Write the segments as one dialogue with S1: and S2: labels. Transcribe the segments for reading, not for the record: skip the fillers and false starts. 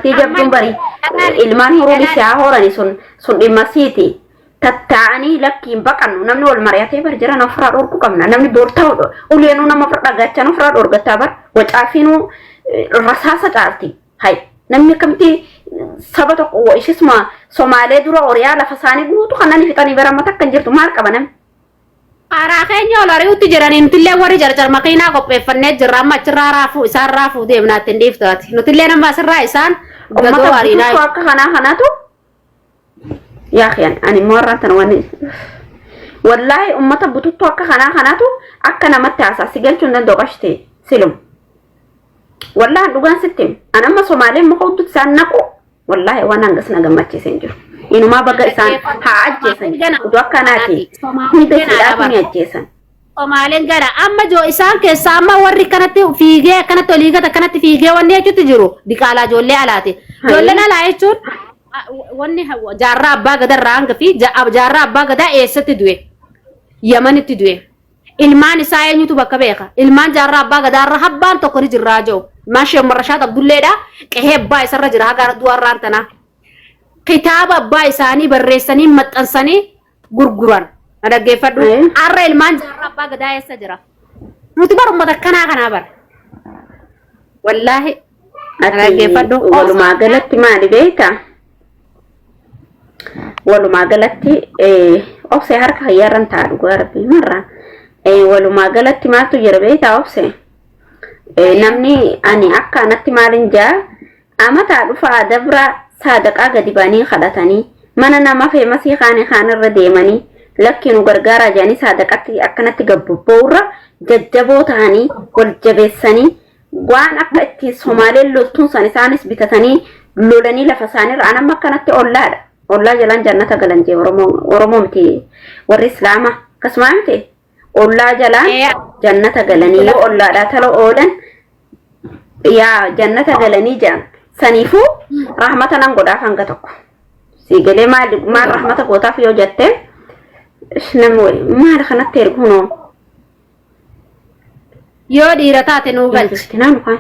S1: Dubartii jabduun bari ilmaan horuu ishee haa horani sun sun dhimma siiti. Tattaa'anii lakki hin baqannu namni wal mari'atee bar jiran ofirraa dhorkuu qabna. Namni bor ta'u uleenuu nama ofirra dhagaachan ofirraa dhorgattaa bar wacaafiinuu rasaasa caalti. Hay namni akkamitti saba tokko ishisuma Somaalee dura Oriyaa lafa isaanii guutuu kanan fixanii bara amma takka hin jirtu maal qaba namni?
S2: Karaa keenya ol ari'utti jiranii nutillee warri carcar makiinaa qopheeffannee jirra amma achirraa raafuu isaan raafuu deemnaa ittiin dhiiftaati. Nutillee nama asirraa isaan gadoo
S1: Ummata
S2: ariinaa.
S1: bututtuu akka kanaa kanatu yaa khiyan ani immoo har'aan tana wanni wallaahi ummata bututtuu akka kanaa kanatu akka namatti haasaa si galchuu hin danda'u qashte silum. Wallaahi dhugaan sitti hima. An amma Somaaleen muka hudduutti isaan naqu wallaahi waan hangas na gammachiise hin jiru. Inumaa baga isaan haa ajjeesan. Utuu akkanaati hunda siidhaatu ni ajjeesan.
S2: Somaaleen gara amma joo isaan keessaa amma warri kanatti fiigee akkanatti olii gad akkanatti fiigee wanni jechuutti jiru diqaalaa ijoollee alaati. Ijoolleen alaa jechuun wanni jaarraa abbaa gadaa irraa hanga fi jaarraa abbaa gadaa eessatti du'e? Yamanitti du'e. Ilmaan isaa eenyutu bakka beeka? Ilmaan jaarraa abbaa gadaarra habbaan tokko ni jirraa jiru. Ilmaan Sheekh Umar Rashaad Abdulleedha. Qehee abbaa isarra jira haga du'a irraan tanaa. Kitaaba abbaa isaanii barreessanii maxxansanii gurguran. Na dhaggeeffadhu. Har'a ilmaan jaarraa abbaa gadaa eessa jira? Nuti bar ummata akkanaa kanaa bara. Wallaahi. Na
S1: Ati
S2: dhaggeeffadhu.
S1: walumaa galatti maali beektaa? Walumaa galatti obsee harka kiyyaarran ta'a dhugaa rabbii marraan. Walumaa galatti maaltu jira beektaa obsee? Namni ani akka anatti maalin jaa amataa dhufaa dabra saadaqaa gadi ba'anii kadhatanii mana nama feemasii kaanii kaanirra deemanii lakkii nu gargaaraa jedhanii saadaqatti akkanatti gabbobba'urra jajjaboo ta'anii wal jabeessanii waan akka ittiin Somaaleen loltuun san isaanis bitatanii lolanii lafa isaaniirra an amma akkanatti ollaadha. Ollaa jalaan jannata galan jee Oromoo Oromoo miti warri Islaamaa akkasuma miti ollaa jalaan jannata galanii yoo ollaadhaa tala oolan yaa jannata galanii jedhan saniifuu rahmata nan godhaaf hanga tokko. Sii galee maal maal rahmata gootaaf yoo jette namni maal kanatti ergu hunoo.
S2: Yoo dhiira taate nuu galchi.
S1: Fitinaa nu kaan.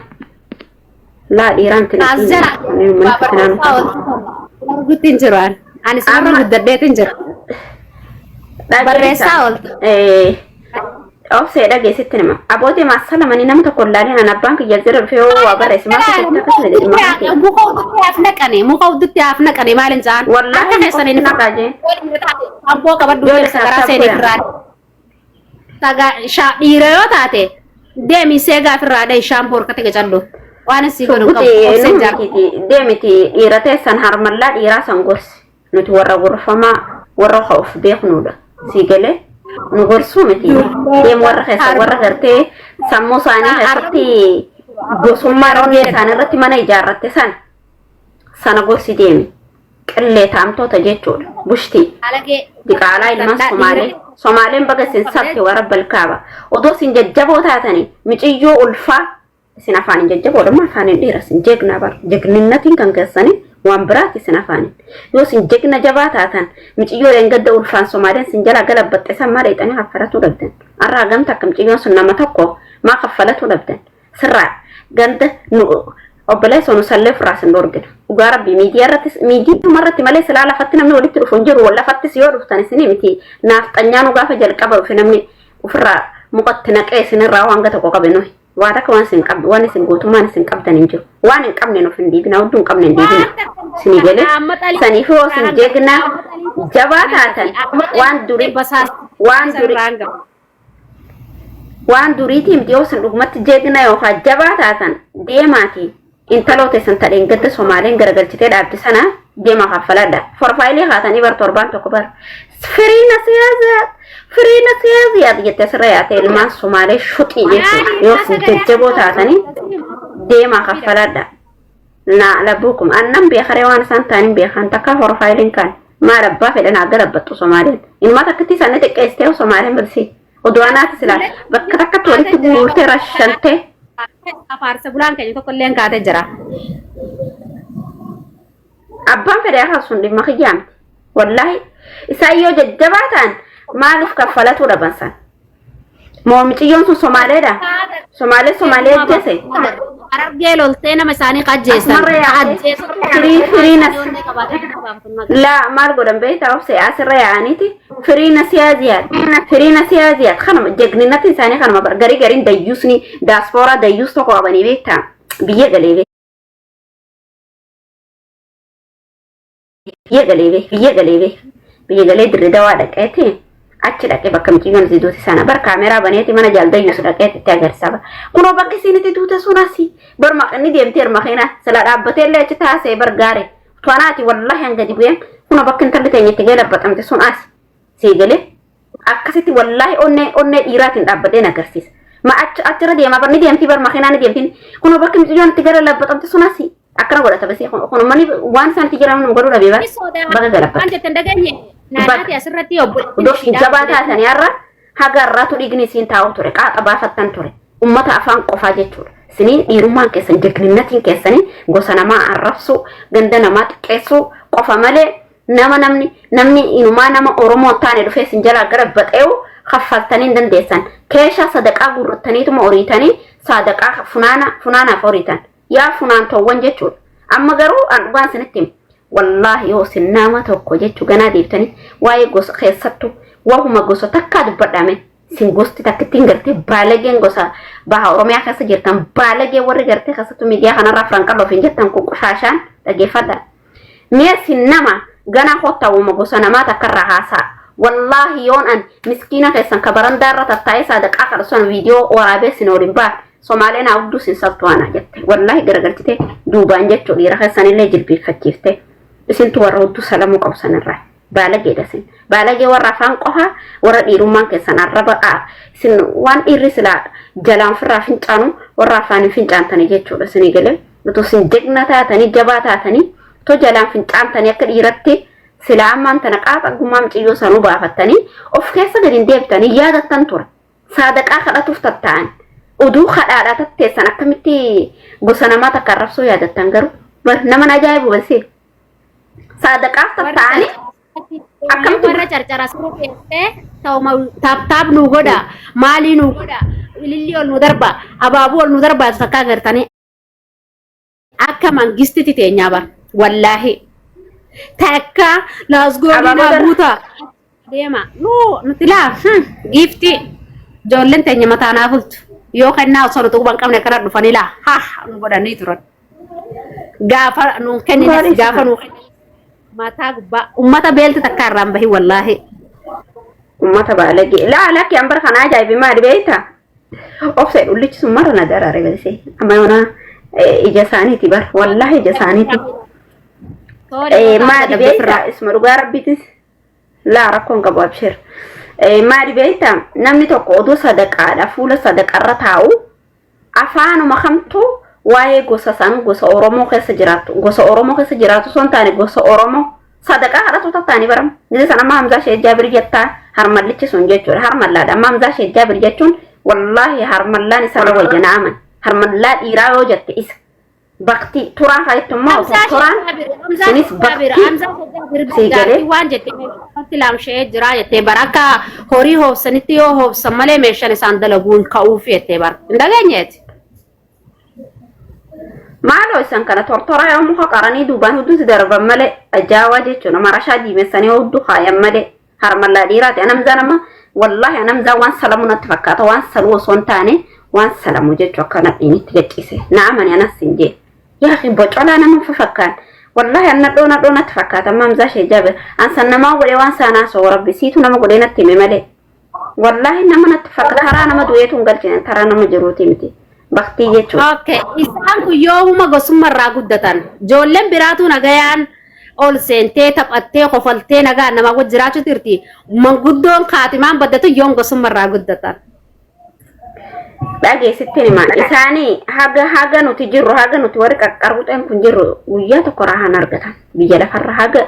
S1: Laa dhiiraa miti
S2: As jala.
S1: Fitinaa nu kaan.
S2: Argutti hin jiru ani. Ani sinarra guddadheetu hin jiru. Barreessaa oolta.
S1: Obsee dhageessitti nima. Abootii maassalamanii nama tokko hin laalin an abbaan kiyya jira dhufee yoo waa barreesse maal keessatti akkasuma jedhe maqaan kee.
S2: Muka uddutti haaf naqane muka uddutti haaf naqane maal hin jaan.
S1: Wallaahi
S2: Akka keessan hin
S1: naqaa jee.
S2: Abboo qabadhu
S1: Yoo
S2: keessa garaa
S1: tattaaf
S2: seenee
S1: godhan.
S2: irraa Saga sha dhiira yoo taate deemi seegaa ofirraa dhahi shaampoo harkatti qicadhu. Waan si godhu qabu.
S1: Shugguxii
S2: Obsee
S1: nu
S2: jaal.
S1: mitiiti deemiti dhiira teessan harmallaa dhiiraa san gorsi nuti warra gorfamaa warra ka of beeknudha sii galee nu gorsuu miti deem warra keessa warra gartee sammuu isaanii keessatti gosummaa onnee isaanii irratti mana ijaarratte san sana gorsi deemi qillee taamtoota jechuudha bushtii
S2: Alagee.
S1: Diqaalaa ilmaan Somaalee. Somaaleen baga isin sabte warra balkaaba. Odoo isin jajjaboo taatanii miciyyoo ulfaa isin afaaniin jajjaboodha amma afaaniin dhiira isin jegnaa bar jegninnatiin kan keessanii waan biraati isin afaaniin. Yoo isin jegna jabaa taatan miciyyoo dheengadda ulfaan Somaaleen isin jalaa galabbatte san maa dheexanii kaffalatuu dhabdan. Har'a hagamta akka miciyyoon sun nama tokko maa kaffalatuu dhabdan. Sirraa ganda nu obboleessa nu sallee ofirraa sin dhorgina. Dhugaa rabbii miidiyaa irrattis miidiyaa irratti malee silaa lafatti namni walitti dhufu hin jiru. Lafattis yoo dhuftan isinii miti naafxanyaa nu gaafa jalqaba dhufe namni ofirraa mukatti naqee isinirraa waan hanga tokko qabe nuyi. Waa takka waan isin qabdu waan isin gootummaan isin qabdan hin jiru. Waan hin qabne nuuf hin diigna hudduu hin qabne hin diigna. Isinii galee saniif yoo isin jeegna jabaa taatan waan durii waan durii Waan duriitii miti yoo isin dhugumatti jeegna yookaan jabaa taatan deemaati intaloo teessan tadheen gadda Somaaleen garagalchitee dhaabde sana deemaa kaffaladha. Forfaayilii kaatanii bar torbaan tokko bar. Firiina siyaasaa firiina siyaasaa jettee asirra yaate ilmaan Somaalee shuxii jechuudha. Yoo isin jajjaboo taatanii deemaa kaffaladha. Naa labbuukum annan beekaree waan isaan ta'an beekan takka forfaayiliin kan maal abbaa fedhan haa galabbattu Somaaleen. Inumaa takkatti isaanii xiqqeessitee Somaaleen bilsii. Oduu anaati silaa bakka takkatti walitti guurtee rashantee.
S2: Afaarsa bulaan keenya tokko illee kaatee jira.
S1: Abbaan fedhe haa sun dhimma kiyyaa miti. Wallaahi isaan yoo jajjabaa ta'an maaliif kaffalatuu dhaban san? Moo miciyyoon sun Somaaleedha? Somaalee Somaalee ajjeese?
S2: Harargee loltee nama isaanii qajjeessan.
S1: Asumarra yaa'ee firii firii nas laa maal godhan beektaa obse asirra yaa'aniiti firii nasiyaa ziyaad firii nasiyaa ziyaad kanuma jagninatti isaanii kanuma bar garii gariin dayyuusni daaspooraa dayyuus tokko qabanii beektaa biyya galee biyya galee biyya galee biyya galee dirree dawaa dhaqeeti achi dhaqee bakka miciyyoon itti duute sana bar kaameraa baneeti mana jaaldayyuus dhaqeeti itti agarsiisa bar kunoo bakki isiin itti duute sun asii bar inni deemteer makiina sila dhaabbatee illee achi taasee bar gaare tuanaati wallaahi hanga gadi bu'een kunoo bakki intalli teenya itti galabaxamte sun asi sii galee akkasitti wallaahi onnee onnee dhiiraatiin dhaabbateen agarsiisa. Ma achi achirra deemaa bar ni deemtii bar makiinaa ni deemtiin kunoo bakki miciyyoon itti gara labbaxamte sun asii akkana godhata basee kun manni waan isaan itti jiran nu godhuu dhabee bar baga galabbate.
S2: Waan jettan dhageenye naannaati asirratti obboleettiin
S1: Iddoo jabaa taatanii har'a haga har'aatu dhiigni isiin taa'u ture qaaxa baafattan ture ummata afaan qofaa jechuudha. Isinii dhiirummaan keessan jagninnatiin keessanii gosa namaa arrabsuu ganda namaa xiqqeessuu qofa malee nama namni namni inumaa nama Oromoo hin taane dhufee isin jalaa gara baxeewu kaffaltanii hin dandeessan. Keeshaa sadaqaa guurrattaniituma horiitanii sadaqaa funaana funaanaaf horiitan. Yaa funaantoowwan jechuudha. Amma garuu an dhugaan isinitti hima. Wallaahi yoo isin nama tokko jechuu ganaa deebitanii waa'ee gosa keessattuu wahuma gosa takkaa dubbadhaame isin gosti takkittiin gartee baalageen gosa baha Oromiyaa keessa jirtan baalagee warri gartee keessattuu miidiyaa kanarraa afran qal'oof hin jettan kun qushaashaan dhageeffadha. Mee isin nama ganaa kottaa wama gosa namaa takkarraa haasaa. Wallaahi yoon an miskiina keessan ka barandaarra tattaa'ee saadaqaa kadhu san viidiyoo waraabee isin waliin ba'a. Somaaleen haa hudduu isin saltu ana jette. Wallaahi garagalchite duubaan jechuu dhiira keessanillee jilbeeffachiifte. Isintu warra hudduu salamuu qabu sanirraa. Baalageedha isin. Baalagee warra afaan qofaa warra dhiirummaan keessan arraba isin waan dhiirri silaa jalaan ofirraa fincaanu warra afaan hin fincaantanii jechuudha isinii galee. Utuu isin jegna taatanii jabaa taatanii otoo jalaan fincaantanii akka dhiiratti silaa ammaan tana qaaxa gumaa mucayyoo sanuu baafattanii of keessa gadi hin deebitanii yaadattan ture. Saadaqaa kadhatuuf tatta'an. Oduu kadhaadhaa tatteessan akkamitti gosa namaa takka arrabsuu yaadattan garuu bar nama na ajaa'ibu basee. Saadaqaaf tatta'anii akkamitti
S2: warra carcara sirra teessee ta'uma taap taap nuu godha maalii nuu godha ilillii ol nu darba abaaboo ol nu darba takkaa agartanii akka mangistitti teenyaa bar wallaahi takka laasgoonii
S1: abaaboo
S2: naa
S1: darba.
S2: guuta deema nuu nuti laa giiftii ijoolleen teenya mataa naa bultu yoo kennaa osoo nuti quban qabne akkana dhufanii laa haa nu godhanii turan gaafa nuun kennines
S1: Maaliif
S2: gaafa nuu kennines mataa gubbaa ummata beelti takka irraan bahi wallaahi.
S1: Uummata baalagee. Laa lakki an bara kana ajaa'ibi maali beektaa? Obsee dhullichi sun mara na daraare galise. Amma yoona ija isaaniiti bar. Wallaahi ija isaaniiti. Maali beektaa? Isuma dhugaa rabbiitis laa rakkoon qabu abshir. Maali beektaa? Namni tokko oduu sadaqaadha fuula sadaqarra taa'u afaanuma kamtu waa'ee gosa san gosa Oromoo keessa jiraattu gosa Oromoo keessa jiraatu osoo hin taane gosa Oromoo sadaqaa kadhatu tattaanii baram. Gizee san amma Hamzaa Sheek Jaabir jettaa harmallichi sun jechuudha harmallaadha. Amma Hamzaa Sheek Jaabir jechuun wallaahi harmallaan isarra wayya na aman. Harmallaa dhiiraa yoo jette isa. Bakti turaan kaayettu immoo turaan sunis bakti sii galee
S2: waan jette meeshaatti laamsha'ee jira jettee bara akka horii hoobsanitti yoo hoobsan malee meeshaan isaan dalaguun ka'uuf jettee bara hin dhageenyeeti.
S1: Maaloo isan kana tortoraa yoo muka qaranii duubaan hudduutti darban malee ajaa'aa jechuudha. Marashaa diimessanii hudduu kaayan malee harmallaa dhiiraati. Anamzaa nama wallaahi anamzaa waan salamu natti fakkaata. Waan saluu osoo hin taane waan salamu jechuu akka nadhiinitti gachiise. Na amani anas hin jee. Yaa bocolaa nama fafakkaan. Wallaahi an nadhoo nadhoo natti fakkaata. Amma Hamzaa shee jaabir. An san namaa godhee waan saanaa soo rabbi siitu nama godhee natti hime malee. Wallaahi nama natti fakkaata. Taraa nama du'eetu hin galchine taraa nama jiruuti miti. Baktii jechuudha.
S2: Okay, isaan kun yoomuma gosummarraa guddatan. Ijoolleen biraatu nagayaan ol seentee taphattee kofaltee nagaan namaa wajjin jiraachuu jirti. Manguddoon kaatimaan baddatu yoom gosummarraa guddatan.
S1: Dhageessittiin hima. Isaanii haga haga nuti jirru haga nuti warri qaqqarbuxeen kun jirru guyyaa tokko raahaan argatan. Biyya lafarra haga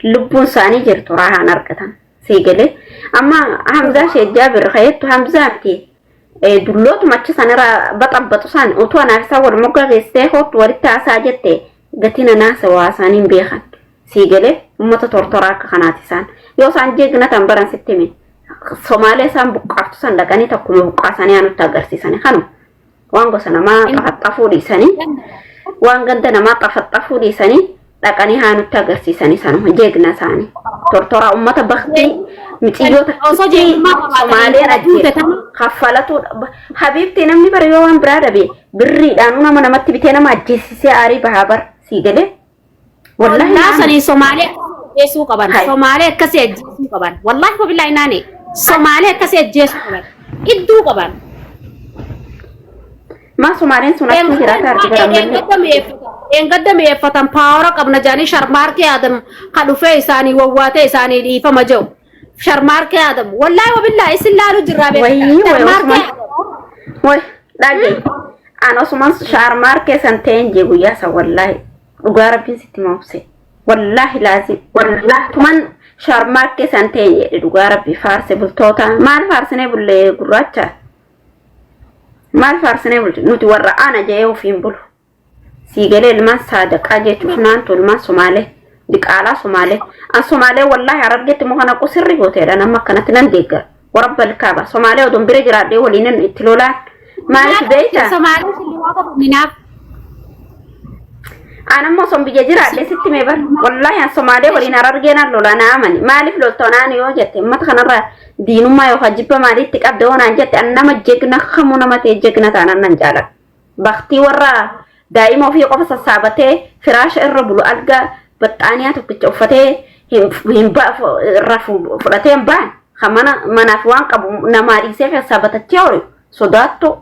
S1: lubbuun isaanii jirtu raahaan argatan. Siigalee amma Hamzaa Sheek Jaabir kayeettu Hamzaa miti dullootuma achi sanarraa baxabbaxu san utuu anaaf isaa wal moggaa geessitee hoottu walitti haasaa jette gatiin anaasa waa isaanii hin beekan. Siigalee uummata tortoraa akka kanaati isaan. Yoo isaan jeegnatan baran sitti hime. Somaalee isaan buqqaaftu san dhaqanii takkuma buqqaasanii anutti agarsiisani kanuma. Waan gosa namaa xafaxafuu dhiisanii waan ganda namaa xafaxafuu dhiisanii dhaqanii haa nutti agarsiisanii sanuma jeegna isaanii. Tortoraa ummata baktii miciyyoota
S2: Osoo jeegnummaa qabaatanii
S1: Somaaleen
S2: intala duute
S1: ajjeesu
S2: tana.
S1: kaffalatu habiibti namni bara yoo waan biraa dhabe birriidhaan nama namatti bitee nama ajjeesisee aarii bahaa bara sii galee. Wallaahi
S2: Wallaa
S1: naani.
S2: sanii Somaalee akkasii ajjeesuu qaban.
S1: Hai.
S2: Somaalee akkasii ajjeesuu qaban. Wallaahi wabillaahi naani. Somaalee akkasii ajjeesuu qaban. Idduu qaban.
S1: Maa Somaaleen sun achuma jiraata arti bara ammallee.
S2: Dheengadda mi'eeffatan paawara qabna jedhanii sharmaarkee Adam ka dhufee isaanii wawwaatee isaanii dhiifama jedhu. Sharmaarkee Adam. Wallaahi wabillaahi isin laalu jirraa beekta.
S1: Wayii wayi
S2: Sharmaarkee
S1: Osman.
S2: Adam.
S1: Way dhage. An osuman shaarmaarkee san ta'een jee guyyaa san wallaahi. Dhugaa rabbiin sitti maabse. Wallaahi laazim. Wallaahi tuman shaarmaarkee san ta'een jedhe dhugaa rabbi faarse bultoota. Maal faarsinee bullee gurraacha? Maal faarsinee bulchu? Nuti warra ana jedhee ofiin bulu. Sii galee ilmaan saadaqaa jechuuf naantu ilmaan Somaalee. Diqaalaa Somaalee. An Somaalee wallaahi Harargeetti immoo kana qusirri gooteedha. Nama akkanatti nan deeggara. Warabba ilkaaba. Somaalee odoon bira jiraadhee waliin itti lolaan. Maaliif beektaa?
S2: Somaalee shillimaata kennaaf.
S1: An ammoo osoo biyya jiraadhe sitti mee bar. Wallaahi an Somaalee waliin Harargee nan lola na amani. Maaliif loltoonaan yoo jette uummata kanarraa diinummaa yookaan jibba maaliitti qabda yoo naan jette an nama jegna kamuu nama ta'e jegna taanaan nan jaaladha. Baktii warra daa'ima ofii qofa sassaabatee firaasha irra bulu alga baxxaaniyaa tokkicha uffatee hin rafu fudhatee hin baan kan mana manaaf waan qabu namaa dhiisee sassaabatachee horu sodaattu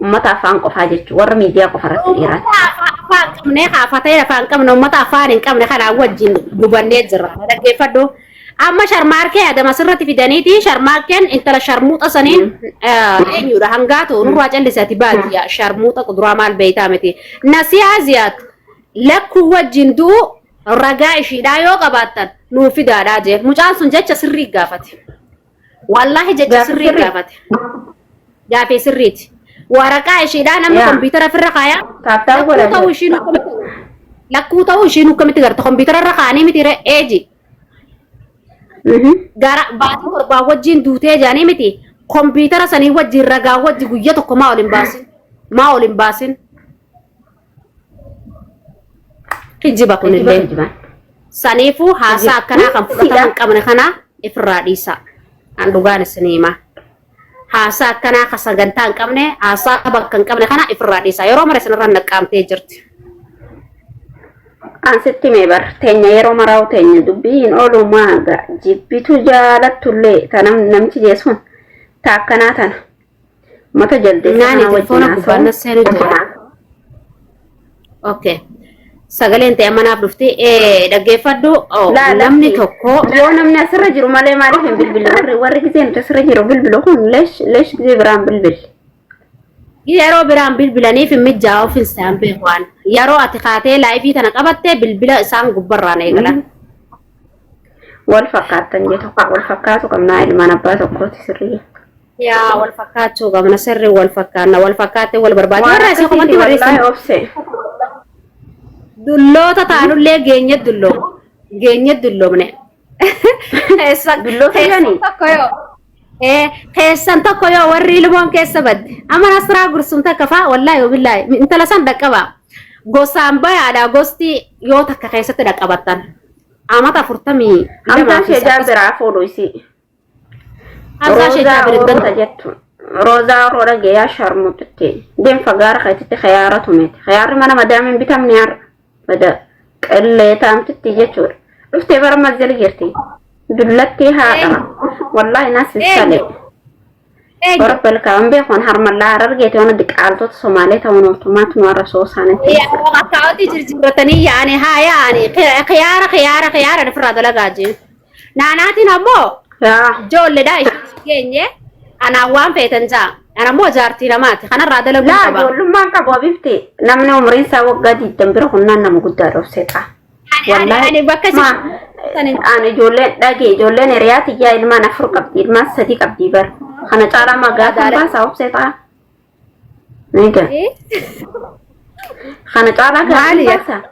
S1: uummata afaan qofaa jechuudha warra miidiyaa qofa irratti dhiiraati.
S2: Afaan qabnee haafatee afaan qabne uummata afaan hin qabne kanaan wajjin gubannee jirra. Dhaggeeffadhu. Amma sharmaarkee Adam asirratti fidaniiti sharmaarkeen intala sharmuuxa saniin eenyudha hangaatu nurraa callisati baadiyyaa sharmuuxa kuduraa maal beeytaa miti. Nasiyaa ziyaat lakkuu wajjin du'u ragaa ishiidhaa yoo qabaattan nuu fidaadhaa jee mucaan sun jecha sirrii gaafate. Wallaahi jecha
S1: Gaaffii
S2: sirrii
S1: sirrii.
S2: gaafate. Gaaffii sirriiti. Waraqaa ishiidhaa namni
S1: Yaa.
S2: kompiitara ofirra kaayaa.
S1: Taaptaap
S2: Lakkuu
S1: godhaa
S2: ta'uu
S1: jira.
S2: ishiin akkamitti lakkuu ta'uu ishiin akkamitti garta kompiitara irra kaa'anii miti ree eeji. Gara baatii torbaa wajjin duutee jaanii miti kompiitara sanii wajjin ragaa wajji guyya tokko maa ol hin baasin maa ol hin baasin. Kijiba
S1: Kijiba
S2: kunillee.
S1: kijibaan.
S2: Saniifuu haasaa akkanaa kan fudhatama hin qabne kana ifirraa dhiisa. An dhugaan isinii hima. Haasaa akkanaa kan sagantaa hin qabne, haasaa bakka hin qabne kana ifirraa dhiisa. Yeroo mara isinirra naqqaamtee jirti.
S1: An sitti mee bar teenya yeroo maraa'u teenya dubbii hin oolu maaga jibbitu jaalattullee ta namichi jeesun ta akkanaa tana mata jaldeessa
S2: Naani
S1: kanaa wajjin
S2: telefoona gubbaan
S1: haasa'u.
S2: na seenu jira. Okay. Sagaleen ta'e manaaf dhufti. Dhaggeeffadhu. Oh,
S1: Laa
S2: namni
S1: lakki
S2: tokko
S1: yoo namni asirra jiru malee maaliif hin bilbilu warri warri gisee nuti asirra jiru bilbilu kun leesh leesh gisee biraan bilbil.
S2: Yeroo biraan bilbilaniif hin mijaa'uuf hin isaan beeku waan. Yeroo ati kaatee laayifii tana qabatte bilbila isaan gubbarraan eegalan.
S1: Wal fakkaattan jee tokko wal fakkaatu qabnaa ilmaan abbaa tokkooti sirrii.
S2: Yaa wal fakkaachuu qabna sirri wal fakkaanna wal fakkaattee wal barbaade.
S1: Waan
S2: Warra asii
S1: akkasiiti
S2: komantii barreessan
S1: wallaahi obse.
S2: dulloota taanullee geenye dulloo geenye dulloomne. Keessan
S1: Dulloota
S2: keessan
S1: jedhanii?
S2: tokko yoo keessan tokko yoo warri ilmoon keessa badde amma nasraa gursum takka faa wallaahi wabillaahi intala san dhaqqaba gosaan bayaadha gosti yoo takka keessatti dhaqqabattan amata 42
S1: Hamzaan
S2: fi
S1: ishee
S2: akkas
S1: biraa fuudhu isii.
S2: Hamzaa ishee
S1: Roozaa
S2: jaabir
S1: Oroota
S2: ganda
S1: jettu. Roozaa Oroodha geeyaa sharmuututti. Deemfa gaara keetitti xayaara tumeeti. Xayaarri mana madaamiin bitamne har'a. Bada qillee taamtitti jechuudha. Dhuftee bara mazzali jirti. Dullattii haadha. Wallaahi nas sale.
S2: eenyu eenyu
S1: Warra balkaan beekuun harmallaa harargeeti waan diqaaltota Somaalee ta'uun ooltumaatu nu arrasoo isaanitti.
S2: Akkaawwatii jirjiirratanii yaa'anii haa yaa'anii khiyaara khiyaara khiyaara ofirraa dalagaa jiru. Naanaatiin ammoo
S1: Yaa.
S2: ijoolleedha ishee geenye anaan waan feetan ja'a. Ana ammoo jaartii namaati kanarraa dalaguu
S1: Laa
S2: qaba.
S1: ijoollummaan qabu abifti namni umriin isaa waggaa 20 bira humnaan nama guddaa dhoofseeta.
S2: Ani ani
S1: Wallaahi
S2: ani bakka
S1: ma
S2: si
S1: ani ijoolleen dhage ijoolleen hiriyaa tiyyaa ilmaan afur qabdi ilmaan sadi qabdi bar kana caalaa magaa kan baasaa obseetaa. Niga kana caalaa
S2: Maali
S1: gaarii
S2: yaa?
S1: baasaa.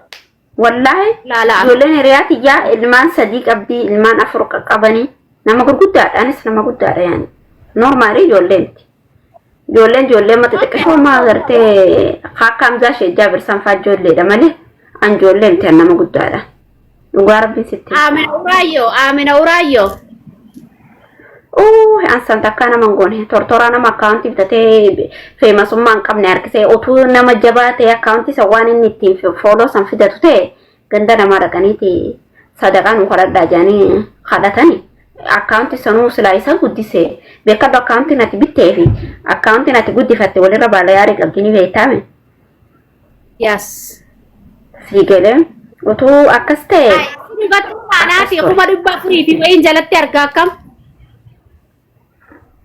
S1: Wallaahi
S2: Laalaa.
S1: ijoolleen hiriyaa tiyyaa ilmaan sadii qabdi ilmaan afur qaqqabanii nama gurguddaadha anis nama guddaadha yaani. Noormaali ijoolleenti. Ijoolleen ijoollee amma xixiqqishoo maa gartee akka Hamzaa ishee Jaabir sanfaa ijoolleedha malee an ijoollee miti an nama guddaadha. Dhugaa rabbiin sitti.
S2: Amina Uraayyoo, Amina Uraayyoo.
S1: An san takkaa nama hin goone tortoraa nama akkaawuntii bitatee feemasummaa hin qabne harkisee utuu nama jabaa ta'e akkaawuntii san waan inni ittiin fooloo san fidatu ta'e ganda namaa dhaqaniiti sadaqaa nu kadhadhaa jedhanii kadhatani. Akkaawuntii sanuu silaa isa guddise beekadhu akkaawuntiin ati bittee fi akkaawuntiin ati guddifatte walirra baala yaarii qabdi ni beektaame.
S2: Yes.
S1: Sii galee utuu akkas ta'e
S2: Dhugatti taanaati 400,000 fi wayiin jalatti argaa akkam.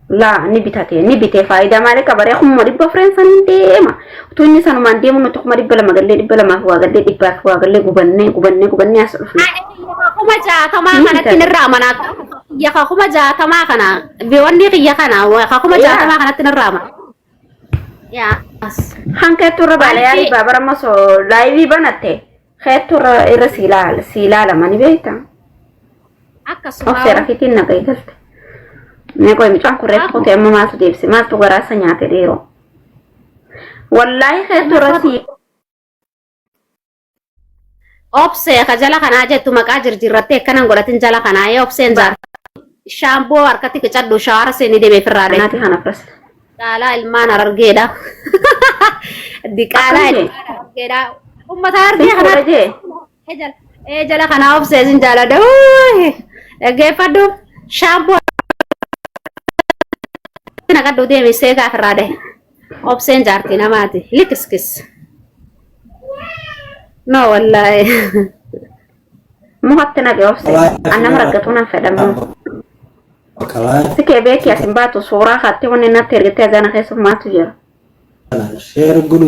S1: Laa ni bitate ni bite faayidaa maalii qaba ree 400,000 saniin deema utuu inni sanumaan deemu nuti 200,000 gallee 200f waa gallee dhibbaaf waa gallee gubannee gubannee gubannee as dhufne.
S2: 60,000
S1: Ni
S2: kanatti
S1: bitate.
S2: nirraa amanaa. Yaka 60,000 kana wanni kiyya kana yaka 60,000 kanatti nirraa amanaa. Yes.
S1: Hankeettu irra baala yaalii
S2: Alfi
S1: baabara masoo laayivii banatte keettu irra irra sii laala sii laalama ni beekta.
S2: Akkasuma
S1: Of seera fitiin naqa eegalte. Mee qoy mucaan kun reeffa kutee amma maaltu deebise maaltu garaasa nyaate dhiiroo. Wallaahi keettu irra sii
S2: Obsee ka jala kanaa jettu maqaa jirjiirrattee akkanan godhatin jala kanaa ee obseen jaarti. Shaamboo harkatti qicadhu shawaara seenii deemee firraa dhahe.
S1: Kanaati kana first.
S2: Diqaalaa ilmaan harargeedha. Diqaalaa
S1: Akkam jee?
S2: ilmaan harargeedha. Uummata harargee
S1: Sin fuudha
S2: kanaa
S1: jee?
S2: ee jala kanaa obsee sin jaaladha. Uuyi. Dhaggeeffadhu shaamboo naqadhu deemi seegaa firraa dhahe. Obseen jaartii namaati. Likiskis. No wallaahi.
S1: Mukatti naqe obse. An nama raggatuu nan fedhamu. Si kee beeki as hin baatu suuraa kaattee wanni natti ergitee azana keessa maatu jira.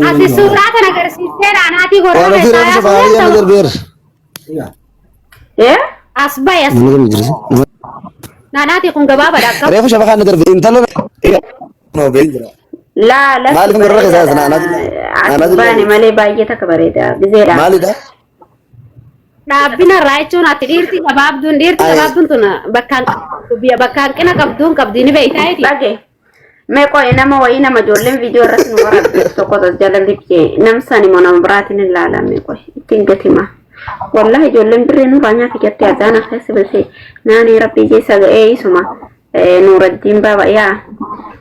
S2: Ati suuraa kana agarsiistee naanaatii gorra
S3: Waan ofii
S2: keessaa
S3: reefu
S2: yaasuu
S3: safarii amma
S2: deemta.
S3: darbeera.
S1: Ee?
S2: As bahi as.
S3: Nama kam jirti?
S2: Naanaatii kun gabaabaadha akkam.
S3: Reefu shafa kan darbe intala no been jira.
S1: Laa lafti
S3: Maaliif gorra keessaa
S1: bareedaadha.
S3: sana anaatu
S1: As
S3: anaatu
S1: baane malee baay'ee takka bareeda. Gizeedha.
S3: maalidha?
S2: Dhaabbina irraa jechuun ati dhiirti gabaabduun dhiirti
S3: Ay.
S2: gabaabduun tun bakkaan bakka hanqina qabduun qabdi ni beektaa jeeti.
S1: Dhage. Mee qoy nama wayii nama ijoolleen viidiyoo irratti nu waraabde tokko as jala libjee namsaan immoo nama biraatiin hin laalame qoy ittiin gatima. Wallahi ijoolleen birrii nurraa nyaata jettee azaana keessa biltee naanii rabbii jeessa ga'ee isuma Nuuraddiin baaba yaa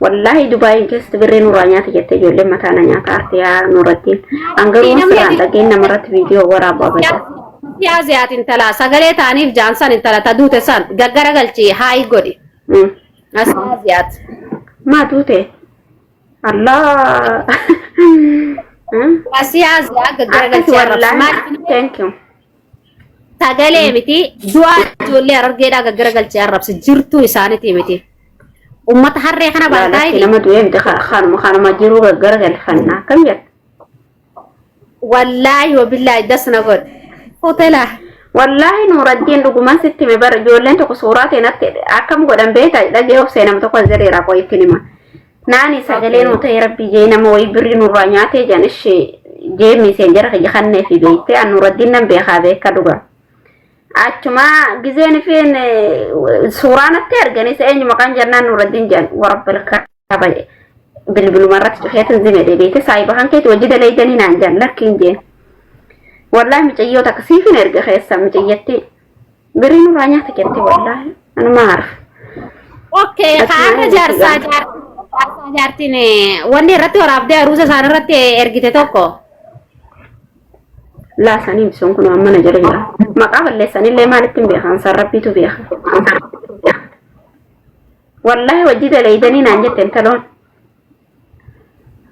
S1: wallahi Dubaayin keessatti birrii nurraa nyaata jettee ijoolleen mataa na nyaata arte yaa Nuuraddiin. An garuu
S2: Namni
S1: sirraan
S2: ati
S1: dhageen namarratti viidiyoo waraabu abada.
S2: Yaa intala sagalee ta'aniif jaansan intala ta duute san gaggara galchi haayi godhi. Asiyaat.
S1: Maa duute? Allah.
S2: Asiyaa ziyaa gaggara
S1: Akkas
S2: galchi arrabsi.
S1: wallahi.
S2: Maaliif
S1: Thank you.
S2: sagalee miti du'aa ijoollee harargeedhaa gaggara galchee arrabsi jirtuu isaanitii miti. Uummata harree kana
S1: Laalatti
S2: bartaa'iti.
S1: nama du'ee miti kanuma kanuma jiruu gaggara galfanna akkam jedha.
S2: Wallaahi wabillaahi das na godhe. Hoteela.
S1: Wallaahi Nuuraddiin dhugumaan sitti hime bara ijoolleen tokko suuraa ta'e natti akkam godhan beektaa dhagee of seenama tokko as jedheera qoy ittiin hima. Naani sagalee nuu ta'e rabbii jee nama wayii birrii nurraa nyaatee jedhan ishee jee miiseenjara kiyya kannee fi beektee an Nuuraddiin nan beekaa beeka dhuga. Achuma gizeen ifeen suuraa natti arganis eenyu maqaan jennaan Nuuraddiin jedhan warabbal kaaba bilbiluma irratti cufeetin zime deebiite saayiba kan keeti wajji dalaydanii naan jedhan lakkiin jeen. Wallaahi micayyoo takka siifin erga keessa micayyatti birrii nurraa nyaata jette wallaahi anuma harf.
S2: Okay,
S1: Achumaan
S2: kaarra jaarsaa
S1: ergite.
S2: jaarsaa jaartiin wanni irratti waraabdee aruusa isaan irratti ergite tokko.
S1: Laasanii bisuun kun amma na jala jira. Maqaa balleessanillee maalitti hin beekan san rabbiitu beeka. Wallaahi wajji dalaydanii naan jette intaloon.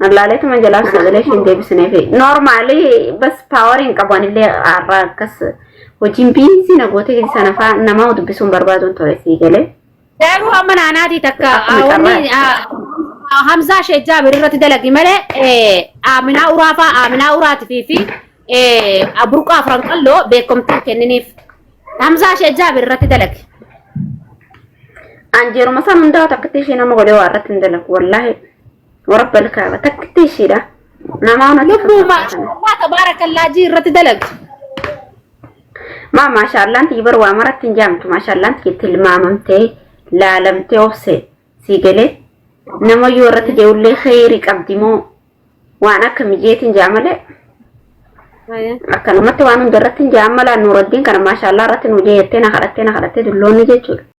S1: Allaaleetuma jalaaf sagalee ishiin deebisineefi. Noormaali bas paawarii hin qabu anillee har'a akkas hojiin biizii na gootee gadi sana fa'aa nama dubbisuun barbaaduun ture sii galee.
S2: Garuu amma naanaatii takka
S1: Akkuma
S2: wanni
S1: carraa.
S2: Hamzaa Sheekh Jaabir irratti dalagi malee Aaminaa Uraa fa'aa Aaminaa Uraatii fi Burqaa Afran Qalloo beekamtii kenniniif. Hamzaa Sheekh Jaabir irratti dalagi.
S1: An jeruma san hundaa takkitti ishee nama godhee waa irratti hin dalagu wallaahi. Warabbal kaaba takkitti isheedha. Namaa natti
S2: Lubbuu
S1: fakkaata kana.
S2: maashaallah tabaarakallaa jii irratti dalagi.
S1: Maa maashaallaan tiyyi bar waa maratti hin jaamtu maashaallaan tiyyi tilmaamamtee laalamtee obse sii galee Nama yoo irratti jeullee kheyri qabdi moo waan akka mijeetiin jaa malee akkanumatti waan hunda irratti hin jaa malaan Nuuraddiin kana maashaallah irratti nu jeettee na kadhattee na kadhattee dulloonni jechuudha.